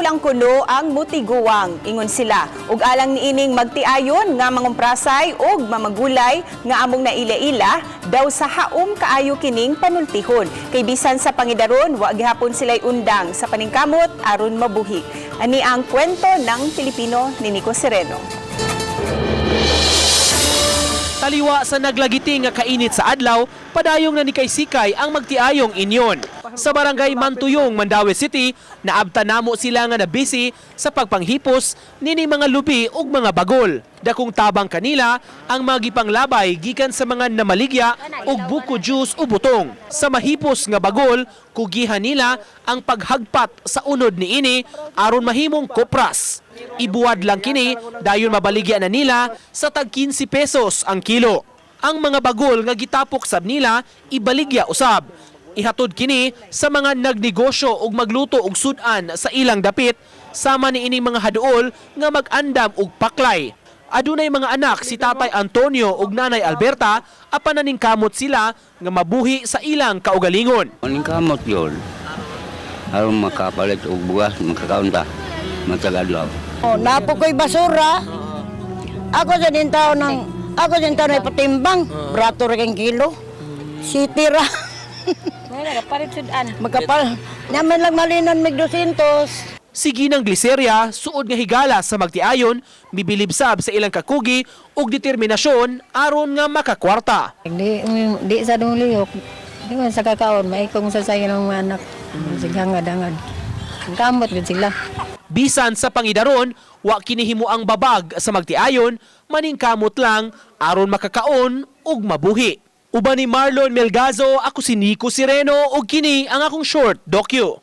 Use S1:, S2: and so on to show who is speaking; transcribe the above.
S1: lang kuno ang mutiguang, ingon sila. Ug alang niining magtiayon nga mangumprasay og mamagulay nga among naila-ila, daw sa haom kaayo kining panultihon. Kay bisan sa pangidaron, wa gihapon sila'y undang sa paningkamot aron mabuhi. Ani ang kwento ng Pilipino ni Nico Sereno.
S2: Taliwa sa naglagiti nga kainit sa adlaw, padayong na ni kay sikay ang magtiayong inyon. Sa barangay Mantuyong, Mandaue City, naabta namo sila nga nabisi sa pagpanghipos nini mga lubi ug mga bagol. Dakong tabang kanila ang mga gipanglabay gikan sa mga namaligya og buko juice o butong. Sa mahipos nga bagol, kugihan nila ang paghagpat sa unod niini aron mahimong kopras. Ibuwad lang kini dayon mabaligya na nila sa tag 15 pesos ang kilo. Ang mga bagol nga gitapok sab nila ibaligya usab. Ihatod kini sa mga nagnegosyo ug magluto og sudan sa ilang dapit sama ni ining mga haduol nga mag-andam og paklay. Adunay mga anak si Tatay Antonio ug Nanay Alberta apan naningkamot sila nga mabuhi sa ilang kaugalingon.
S3: Aning kamot yun. Aron makapalit og bugas, makakaon ta. Matag adlaw.
S4: Oh, napo ko'y basura. Ako din tao ng patimbang. Brato ra kang kilo. City ra.
S5: Nagapalit sudan.
S4: Magkapal. Naman lang malinan mig 200.
S2: Si Ginang Gliceria, suod nga higala sa magtiayon, mibilib sab sa ilang kakugi ug determinasyon aron nga makakwarta.
S5: Di, di sa dong lihok. Di man sa kakaon, maikong sa sayo ng mga anak. Sige, hangad, hangad. Ang Kamot gud sila.
S2: Bisan sa pangidaron, wa kinihimo ang babag sa magtiayon, maningkamot lang aron makakaon ug mabuhi. Uban ni Marlon Melgazo, ako si Nico Sireno ug kini ang akong short dokyu.